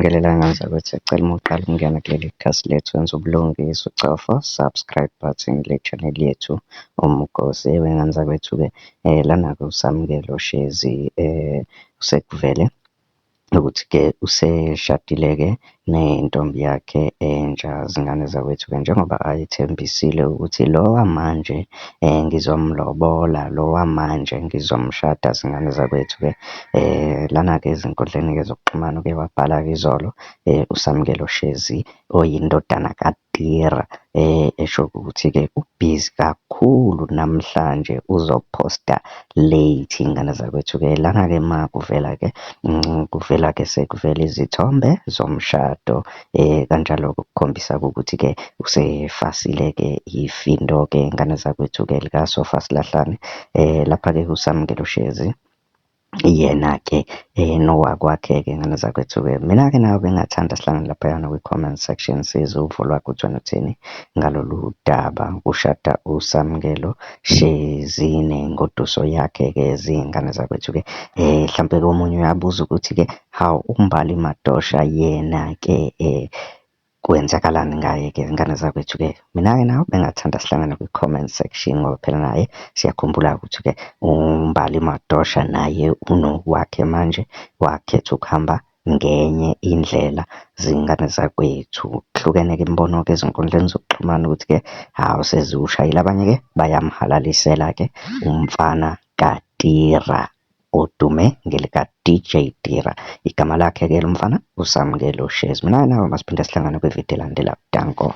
Ngiyanibingelela ngane zakwethu, siyacela uma uqala ukungena kuleli khasi lethu wenze ubulungiswa ucofa subscribe button kule channel yethu Umgosi. Wey'ngane zakwethu-ke lana-ke uSamukelo Shezi sekuvele ukuthi-ke useshadile-ke nentombi yakhe entsha, zingane zakwethu-ke. Njengoba ayethembisile ukuthi lo wamanje ngizomlobola, lo wamanje ngizomshada zingane zakwethu-ke. Lana-ke ezinkundleni-ke zokuxhumana uke wabhala-ke izolo uSamukelo Shezi oyindodana kaTira, esho ukuthi-ke ubhizi kakhulu namhlanje uzophosta late iy'ngane zakwethu-ke. Lana-ke makuvela-ke kuvela-ke sekuvela izithombe zomshado kanjalo-ke ukukhombisa-ke ukuthi-ke usefasile-ke ifindo-ke ngane zakwethu-ke likasofasilahlane. Lapha-ke uSamukelo Shezi, yena-ke nowakwakhe-ke ngane zakwethu-ke. Mina-ke nawe bengingathanda sihlangane laphayana kwi-comment section sizwe uvo lwakho ukuthi wena uthini ngalolu daba. Kushada uSamukelo Shezi nengoduso yakhe-ke ziy'ngane zakwethu-ke. Hlampe-ke omunye uyabuza ukuthi-ke, hawu uMbali Madosha yena-ke kwenzakalani ngaye-ke ngane zakwethu-ke? Mina-ke nawe bengingathanda sihlangane kwi-comment section ngoba phela naye siyakhumbula ukuthi-ke uMbali Madosha naye unowakhe manje, wakhetha ukuhamba ngenye indlela zingane zakwethu. Kuhlukene-ke imibono-ke ezinkundleni zokuxhumana ukuthi-ke hawu seziwushayile, abanye-ke bayamhalalisela-ke umfana kaTira odume ngelika-DJ Tira. Igama lakhe-ke lo mfana uSamukelo Shezi. Mina nawe masiphinde sihlangane kwividiyo elandelayo. Danko.